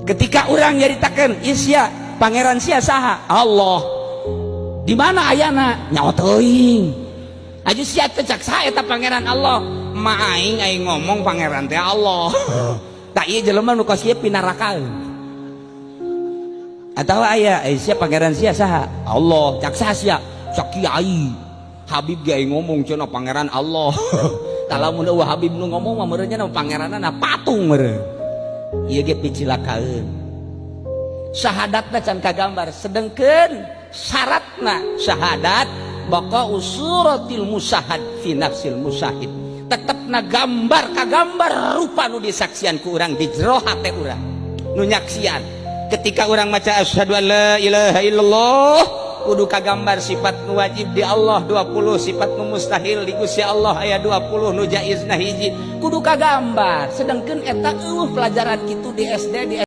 Ketika orang nyaritakeun, "Sia, pangeran sia saha?" "Allah." "Di mana ayana?" "Nyaho teuing." "Aju sia teh cak saha eta pangeran Allah?" "Ma aing, aing ngomong pangeran teh Allah." Tak ieu jelema nu kos ieu pinarakaeun. Atau aya, "Eh, sia, pangeran sia saha?" "Allah." "Cak saha sia?" "Cak kiai Habib ge aing ngomong cenah pangeran Allah." Tah, lamun euweuh Habib nu ngomong mah meureun nya pangeranna patung meureun. Ieu ge picilakaeun, syahadatna can kagambar. Sedengkeun syaratna syahadat baqa'u suratil musyahad fi nafsil musyahid, tetepna gambar kagambar rupa nu disaksian ku urang di jero hate urang nu nyaksian. Ketika urang maca asyhadu an la ilaha illallah, kudu kagambar sifat nu wajib di Allah 20, sifat nu mustahil di Gusti Allah aya 20, nu jaizna hiji, kudu kagambar. Sedangkan eta euweuh pelajaran kitu di SD, di